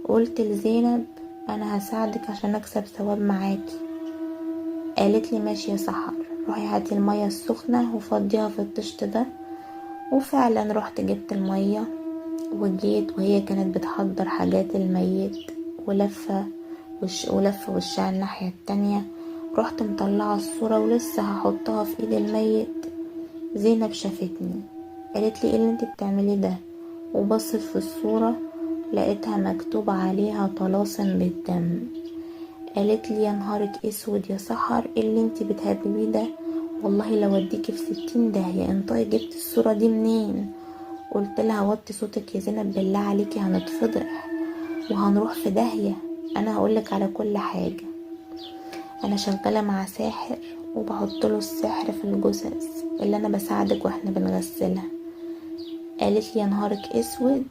قلت لزينب انا هساعدك عشان اكسب ثواب معاكي. قالت لي ماشي يا سحر، روحي هاتي المية السخنة وفضيها في الطشت ده. وفعلا رحت جبت المية وجيت، وهي كانت بتحضر حاجات الميت ولفة ولفة وشها الناحية التانية. رحت مطلعة الصورة ولسه هحطها في ايد الميت. زينب شافتني قالت لي ايه اللي انت بتعمليه ده؟ وبصت في الصورة لقيتها مكتوب عليها طلاسم بالدم. قالت لي يا نهارك اسود يا سحر، ايه اللي انت بتهببيه ده؟ والله لو اديكي في 60 داهية، انطقي جبت الصورة دي منين؟ قلت لها وطي صوتك يا زينب بالله عليكي، هنتفضح وهنروح في داهية. انا هقولك على كل حاجة، انا شغالة مع ساحر وبحط له السحر في الجثث اللي انا بساعدك واحنا بنغسلها. قالت لي يا نهارك اسود،